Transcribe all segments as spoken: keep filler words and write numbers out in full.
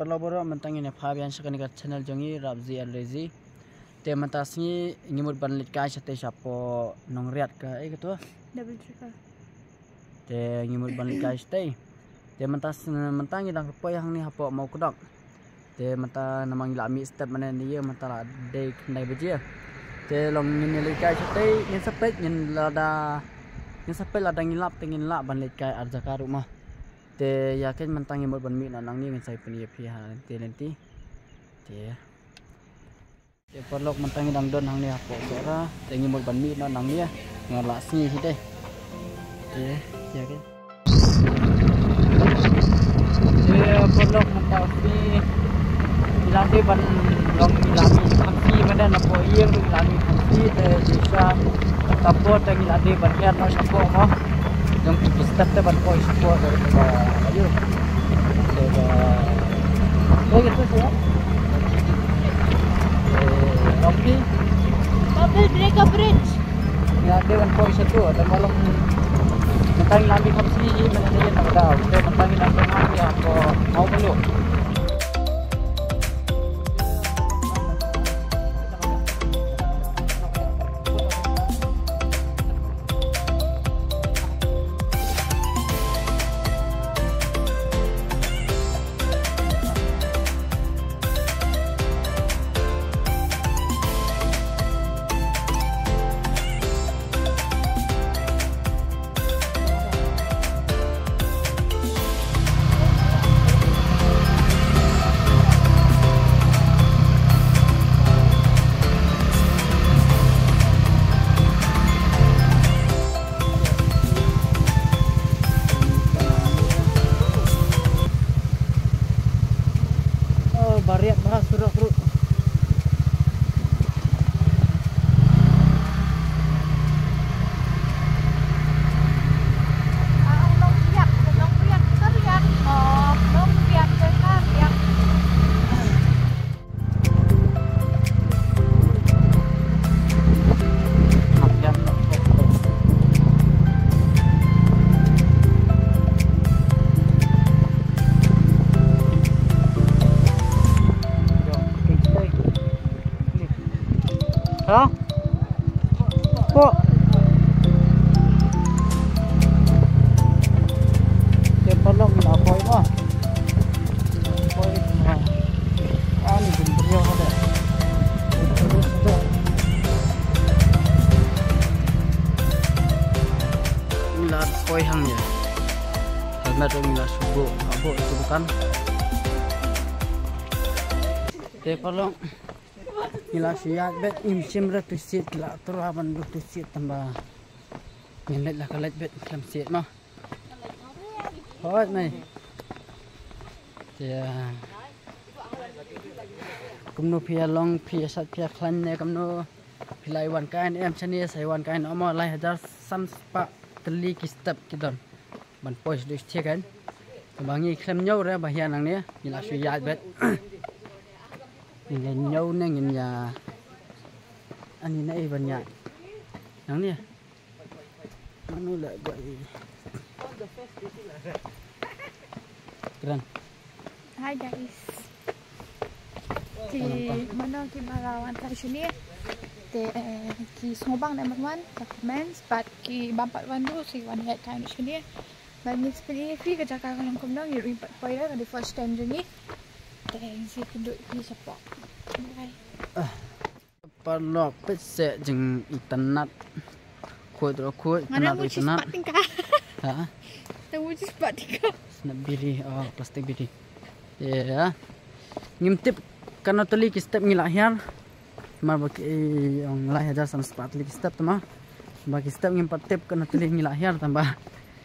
Paralok baroh, mynta ngin ïa phah biang sha kane ka channel jong ngi, Rapzi and Rezi. Te mynta sngi ngi mut ban leit kai shatei shapoh Nongriat ka, eh, kato? Double triple. Te ngi mut ban leit kai shatei. Te mynta s-, mynta ngi dang poi hangne hapoh Mawkdok. Te mynta namar ngi la mih step mynne ne ïa, mynta la dei khyndai baje. Te long ngin ïa leit kai shatei, ngin sa peit, ngin lada, ngin sa peit lada ngin lap te ngin lah ban leit kai ar jaka ruh mo. Te ïa kane mynta ngi mut ban mih noh nangne, ngin sa pynïaid ïa phi ha lynti lynti. Te, te paralok, mynta ngi dang don hangne hapoh Sohra. Te ngi mut ban mih noh nangne, nga la sngi hi te. Te ïa kane. Te paralok, mynta sngi ngi la dei ban long, ngi la mih khamsi mynne, napoh ïing ngi la mih khamsi, te shisha ka por te ngi la dei ban hiar noh shapoh mo. Jong ki step te ban poi shapoh, te ba, ayo. Te ba, te gitu sih ya. Eh, Rocky. Double Breaker Bridge. Ngi la dei ban poi shato, te malam mynta ngi la mih khamsi hi mynne, te ïa na ka daw. Te mynta ngi la dei ban hiar noh shapoh mo. Oh, ba riat bha surok ruh. Ha? Pok. Te paralok ngi la poi mo. Poi mo. Ani bun brio hada. Ngi la poi hangne. Helmet ngi la shu buh, buh ïa ka dukan. Te paralok. Ngi la shu ïaid beit, ngim shim re tu siat, la tyrwa ban du tu siat tangba ngin leit la ka leit beit khlem siat mo. Hooid mei. Te kumno phi ïa long, phi ïa sat, phi ïa khlaiñ ne kumno, phi la wan kai ne em shane, sa wan kai ne mo, lai hajar san spah tylli ki step ki don. Ban poi sha dei sha thiah kan. Ba ngi khlem ñiew re ba hiar nangne, ngi la shu ïaid beit. Ngi ñiew ne ngin ïa. Ani na ei ban ïaid nangne. Mano la ba ei. Kren. Hi guys. Ki mano kiba la wan kai shane. Te, eh, ki sngewbang ne ym wan, ka comments, bad ki bym pat wan ruh, sa wan ïaid kai noh shane. Bad ngin sa pynïaid ïa phi ka jaka ka long kumno, ngi ruh ngim pat poi re, ka dei first time jong ngi. Te ngin sa ïakynduh ïa phi shapoh. Bye. Paralok, peit seh jingitynnad. Khuid ruh khuid, itynnad ruh itynnad. Nga dang mut shispah tyngka. Ha? Dang mut shispah tyngka. Snap biri, oh, plastik biri. Ïa. Ngim tip katno tylli ki step ngi la hiar. Namar ba ki, eh, ong lai hajar san spah tylli ki step tang ba. Ba ki step ngim pat tip katno tylli ngi la hiar tang ba.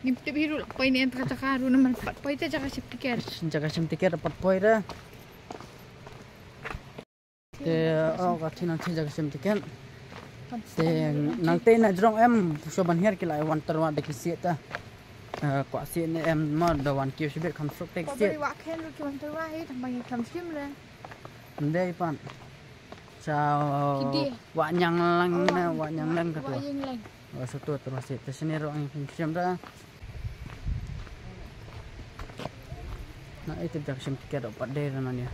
Ngim tip hi ruh la poi ne em, te ka jaka ruh namar pat poi te jaka shim tiket. Jaka shim tiket pat poi re. Te, oh, ka thik nang thik jaka shim tiket. Te nangtei na jrong em shuh ban hiar ki la wan tyrwa da ki siat ta. Eh, kwah siat ne em mo, da wan kiew shibit kham suk te ki siat. Bari wah khen ruh ki wan tyrwa hi, tang ba ngi kham shim re. Ndei pan. Chao. Ki dei. Wah Ñiang Leng ne, Wah Ñiang Leng ka tu. Wah Ñiang Leng. Wa shu tu tyrwa siat te shane ruh ngi kham shim re. Na ite jak shim tiket, oh, pat dei na nia.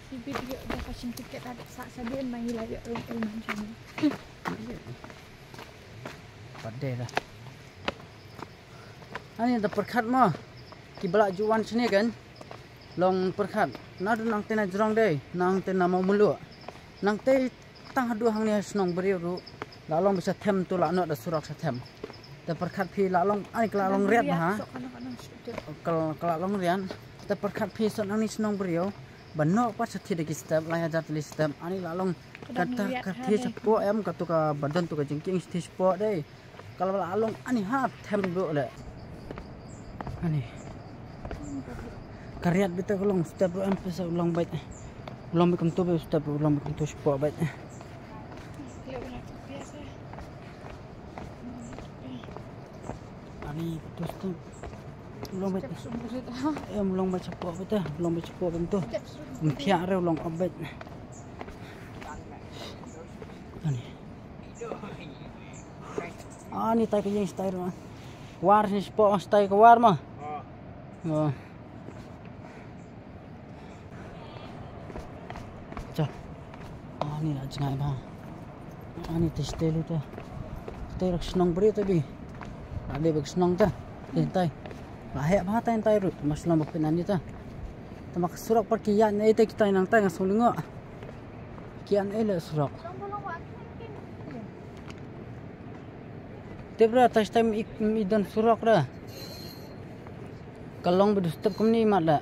Shi bit ïoh da ka shim tiket, ada sa sa dien ma ngi la ïoh rum el man shane. Pat dei da. Ani da pyrkhat mo. Ki ba la ju wan shane kan. Long pyrkhat. Naduh nangte na jrong dei. Nangte na Mawmluh. Nangte tang haduh hangne shnong briew ruh. La long ba sha them tu la noh da surok sha them. Te pyrkhat phi la long, ani ka la long riat bha. Ka, ka la long riat. Te pyrkhat phi sot nangne shnong briew. Ba noh pat sha thie da ki step, lai hajar tylli step. Ani la long kata ka thie shapoh em, katu kaba don tu ka jingkieng sha thie shapoh dei. Ka la long ani ha them ruh le. Ani. Ka riat beit ka long step ruh em, pisa u long beit. U long beit kumtu beit step ruh, u long beit kumtu shapoh beit. Ani tu step. U long beit. Em, u long beit shapoh beit, u long beit shapoh beit tu. Mthiah re u long op beit. Ani. Ani tai ka ïing stai ruh. War ni shapoh stai ka war ma. Oh. Cha. Ani la jngai bha. Ani te stai lu te. Te rak shnong briew te bi. Ade bek shnong te. Te tai. La heh bha tai tai ruh. Mas long bak pin ani te. Te mak surok par ki ïa ne te ki tai nang tai ngasung lingo. Kian ei le surok. Tip ra, tai stai i, i don surok ra. Ka long ba du step kumne mat la.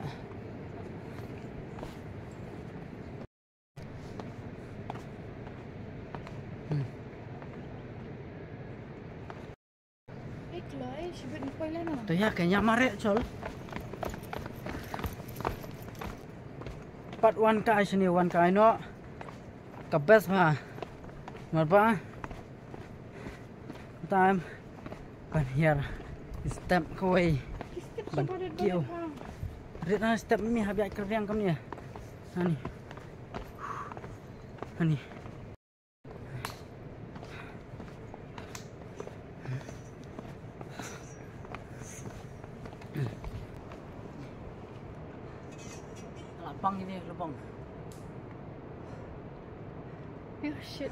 Hmm. To ïa ka ïa mare chol. Pat wan ka ai shini wan ka ai no. Ka best bha. Mar ba. Time. Ban hiar. Step kawei. Ban kiew. Rit na step mi hab ïa ka riang kam ni. Hani. Hani. Lapang ini lubang. Oh shit.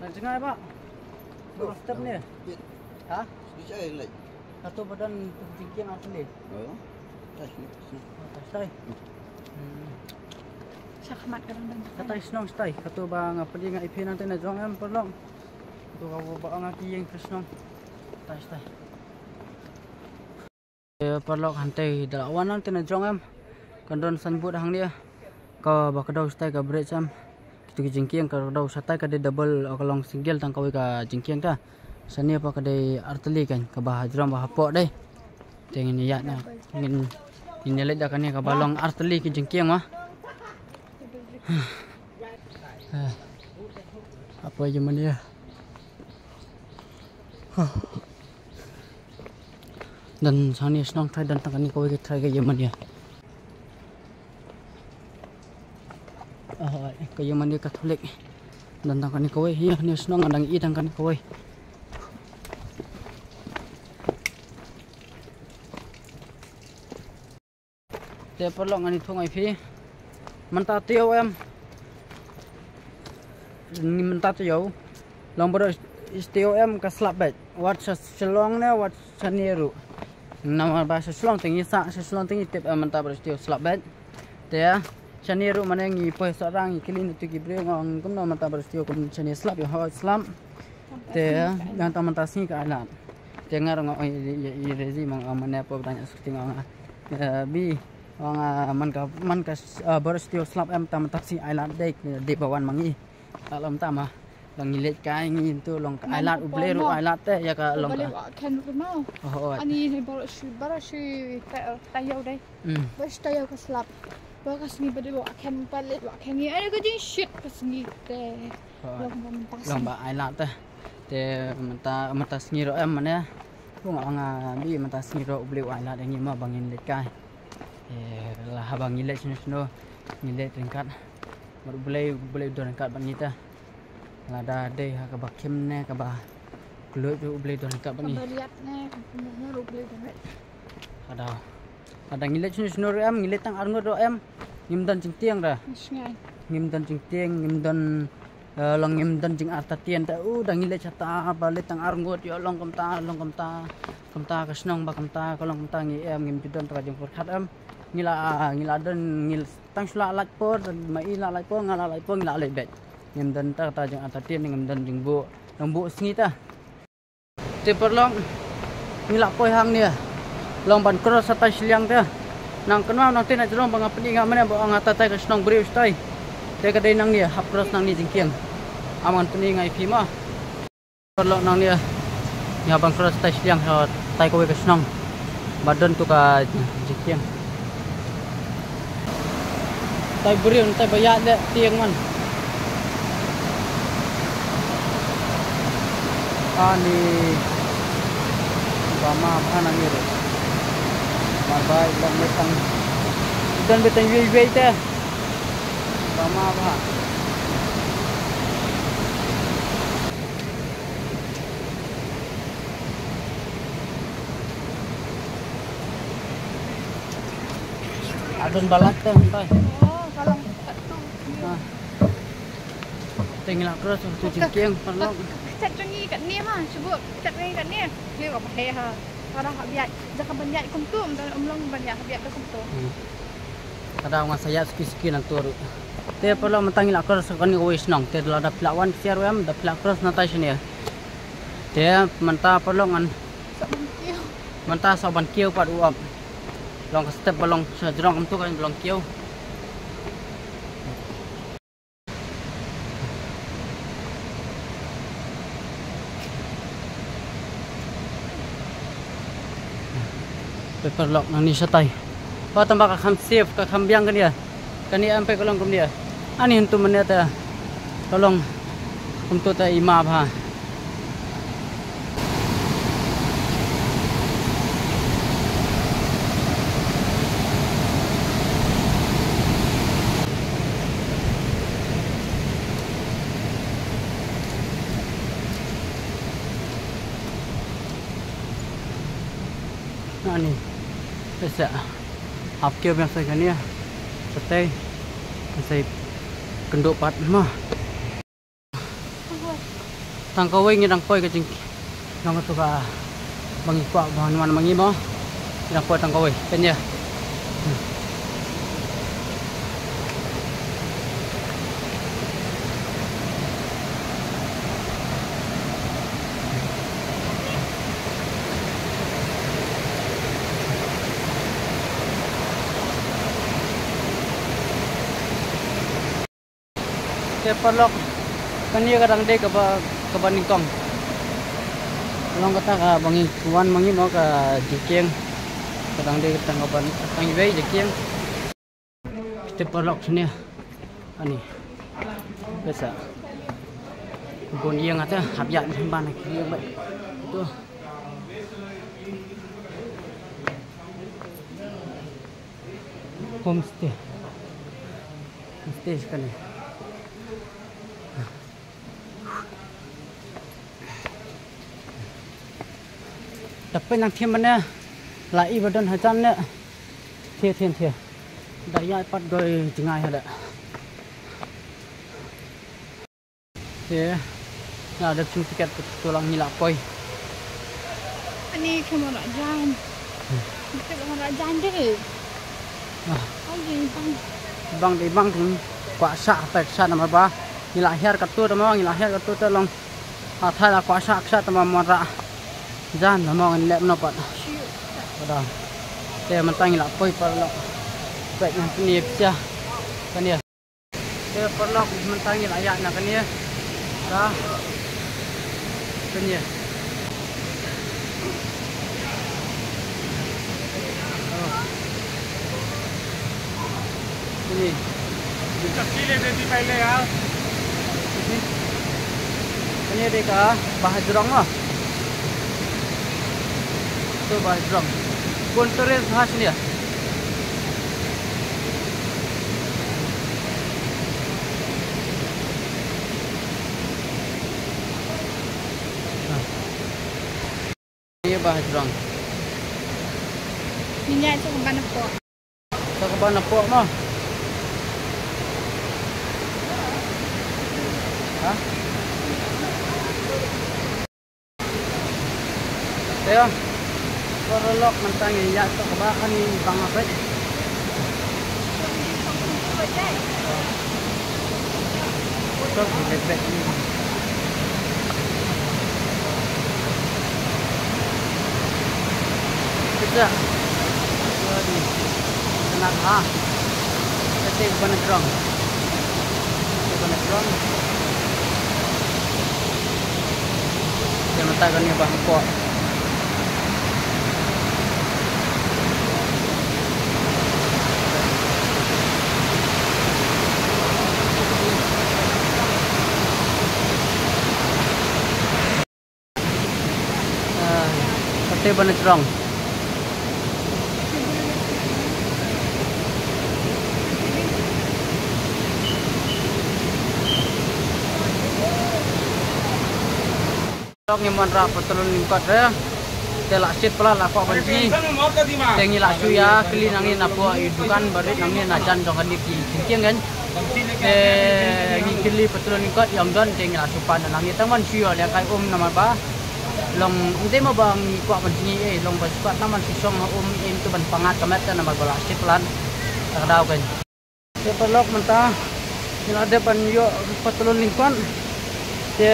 Nah, jngai ba. Step ni. Ha? Bisa lagi. Katu badan tu jingkieng asli. Oh. Tas ni. Oh, tas tai. Hmm. Shakmat kadang dan. Katai shnong stai. Katu ba nga pdi nga ipi nangte na jrong em paralok. Tu ka ba nga ki ïing ka shnong. Tai stai. Eh, paralok hangtai da wan nangte na jrong em. Kan don signboard hangne. Ka ba ka dau stai ka bridge em. Kitu ki jingkieng ka dau shatai ka dei double, ka long single tang kawei ka jingkieng ta. Shane pa ka dei artylli kan, ka ba hajrong ba hapoh dei. Te ngin ïa na, ngin, ngin ïa leit da kane ka ba long artylli ki jingkieng wa. Hapoh ïa mane. Dan shane shnong trai dan tang kane kawei ka trai ka ïa mane. Oh, ka ïa mane Katholik. Dan tang kane kawei, ïa ne shnong dang i tang kane kawei. Te paralok ngani thung ai phi. Mynta tiew em. Ni mynta tiew. Long bro tiew em ka slap beit. Wat sha Shillong ne wat shane ruh. Namar ba sha Shillong te ngi sa, sha Shillong te ngi tip em mynta bro tiew slap beit. Te shane ruh mane ngi poi sa rang ngi kylli na tu ki briew nga ong kumno mynta bro tiew kum shane slap ïa hoi slap. Te ngan ta mynta sngi ka ailad. Te nga ruh nga ong i rezi mang ong mane poi btang ïa sukti nga ong. Bi ong man ka man ka bro tiew slap em ta mynta sngi ailad dei dei ba wan ma ngi. Ta lom ta ma. Long ngi leit kai ngi tu long ka ailad u Blei ruh ailad te ïa ka long ka. Oh, oh. Ani ni bor shi bor shi ta ta yau dai. Hmm. Bor shi ta yau ka slap. Bor ka sngi bade wa khen pa leit wa khen ngi. Ani ka jing shit ka sngi te. Oh. Long ba mynta. Long ba ailad te. Te mynta mynta sngi ruh em mane. Ku nga ong bi mynta sngi ruh u Blei u ailad ngi ma ba ngin leit kai. Eh, la haba ngi leit shano shano ngi leit ryngkat. Bad u Blei, u Blei u don ryngkat bad ngi ta. Lada dei ha kaba khim ne kaba Kloi ruh U Blei don ka bani. Ka bariat ne, ka kumno ruh U Blei don. Ada. Ada ngi leit shano shano ruh em, ngi leit tang arngut ruh em. Ngim don jingtieng da. Ngi sngai. Ngim don jingtieng, ngim don, eh, long ngim don jingartatien da. U da ngi leit shata ba leit tang arngut ïoh long kumta, long kumta. Kumta ka shnong ba kumta, ka long kumta ngi em, ngim ju don ta ka jingpyrkhat em. Ngi la, ngi la don, ngi tang shu la lait por, ma i la lait por, nga la lait por, ngi la leit beit. Ngim don ta ka ta jingartatien, ngim don jingbuh, long buh sngi ta. Te paralok, ngi la poi hangne. Long ban cross shatai shiliang te. Nang kynmaw nangtei na jrong ba nga pyni nga mynne ba nga tatai ka shnong briew shatai. Te ka dei nangne, hap cross nangne jingkieng. Am ngan pyni nga ïa phi ma. Paralok nangne. Ngi hap ban cross shatai shiliang shatai kawei ka shnong. Ba don tu ka jingkieng. Tai briew, tai ba ïaid leh tieng man. Ani ba ma bha nangne ruh. Mar ba i long beit tang. Don beit tang iwei iwei te. Ba ma bha. Adon balat te hyntai. Oh, ka long kat tu. Ah. Te ngi la cross tu jingkieng paralok. Ka chat jong ngi kat ne ma, shu buh chat jong ngi kat ne. Ngi ka paheh ha. Ka dang hap ïaid, jaka ban ïaid kumtu, ym don, ym long ban ïaid hap ïaid kumtu. Hmm. Ka dang nga sa ïaid suki suki nangtu ruh. Te paralok mynta ngi la cross kane kawei shnong. Te lada phi la wan ksiar ruh em, da phi la cross na tai shane. Te mynta paralok ngan Sok ban kiew. Mynta sok ban kiew pat u ap. Long ka step ba long sha jrong kumtu kan long kiew. Te paralok nangne shatai. Ba tang ba ka kham safe, ka kham biang kane. Kane em peit ka long kumne. Ani hyntu mynne te ka long kumtu te i ma bha. Ani. Pisa. Hap kiew biang sa kane. Sa tei. Sa kynduh pat ma. Tang kawei ngi dang poi ka jing. Nang tu ka ba ngi kwah ba ngi wan ma ngi mo. Ngi dang poi tang kawei. Pynïa. Te paralok, kane ka dang dei kaba, kaba nyngkong. Long kata kaba ngi wan ma ngi mo ka jingkieng. Ka dang dei kata kaba tang iwei jingkieng. Te paralok shane. Ani. Pisa. Bun ïing ata hap ïaid ban ki ïing ba. Tu. Homestay. Homestay kane. Tapi nang thim mane la i ba don hajan ne. Thie thie thie. Da ïa pat goi jngai hale. Te na dep chung tiket tu lang ngi la poi. Ani kemon la jan. Kemon la jan de. Ah. Ai bang. Bang de bang kum kwah sha pek sha namar ba ngi la hiar katu tama ngi la hiar katu te long. Ah, thai la kwah sha sha tama mon ra. Jan tama ngi lep no pat. Pada. Te mynta ngi la poi paralok. Pek ngan pyni pisa. Kane. Te paralok mynta ngi la ïaid na kane. Ka. Kane. Oh. Kane. Kane dei ka Bah Jrong ah. Tu Bah Jrong. Bun tourist ha sini ah. Jrong. Minyak tu kemana pok? Tak kemana pok mah. Ha? Te ïa. Paralok, mynta ngi ïa tok ba ani bang apa. Tok di bebek ni. Kita. Aduh. Kena ha. Kita ban jrong. Kita ban jrong. Jangan tak kena bang pok. Ah, kate ban jrong. Ngi mon rah patlun lyngkot re. Te la shit palat la kwah ban sngi. Te ngi la shu ïa kylli nangne na pdeng i dukan barit nangne na jan jong kane ki jingkieng kan. Te ngi kylli patlun lyngkot ïa ym don te ngi la shu pan nangne tang ban shu ïoh lehkai um namar ba long ym dei mo ba ngi kwah ban sngi, eh, long ba shu kwah tang ban shu shong ha um, eh, ym tu ban pyngngad ka met te namar ba la shit palat. Ka daw kan. Te paralok mynta ngi la dep ban ïoh patlun lyngkot. Te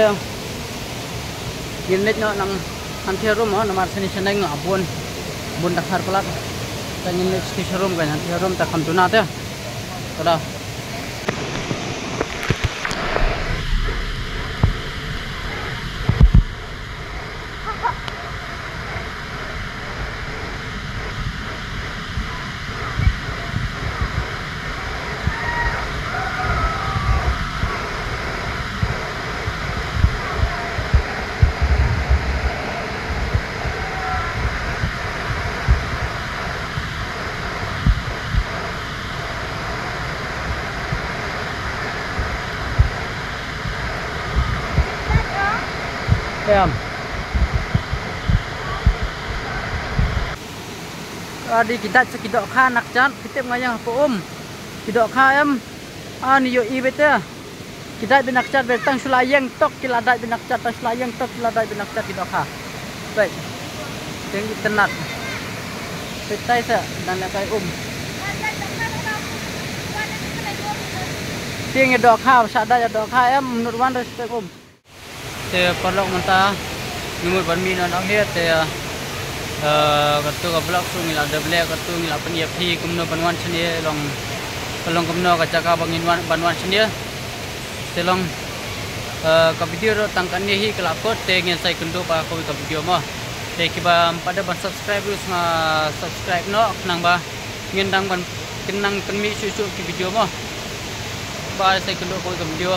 ngin leit noh nang hangtei harum ho namar shane shaneng nga bun bun dang har palat. Te ngin leit shatei harum kan, hangtei harum te kham duna te. Ka daw. Em. Adi ki dait sa ki dohkha na kjat, ki tip nga ïa hapoh um. Ki dohkha em. Ani ïohi beit te. Ki dait beit na kjat beit tang shu la ïeng tok, ki la dait beit na kjat tang shu la ïeng tok, ki la dait beit na kjat ki dohkha. Beit. Te ngi tynnat. Beit tai sa, dang lehkai um. Te ngi dohkha, shah dait ïa dohkha em, mut wan respect um. Te paralok mynta ngi mut ban mih noh nangne te, eh, katto ka vlog ruh ngi la dep leh, katto ngi la pynïap hi kumno ban wan shane, long ka long kumno ka jaka ba ngin wan, ban wan shane. Te long, eh, ka video ruh tang kane hi ka la put te ngin sa ïakynduh bad kawei ka video mo. Te kiba ym pat dep ban subscribe ruh sngewbha subscribe noh khnang ba ngin dang ban kynang kynmih shuh shuh ki video mo. Bye, sa ïakynduh kawei ka video.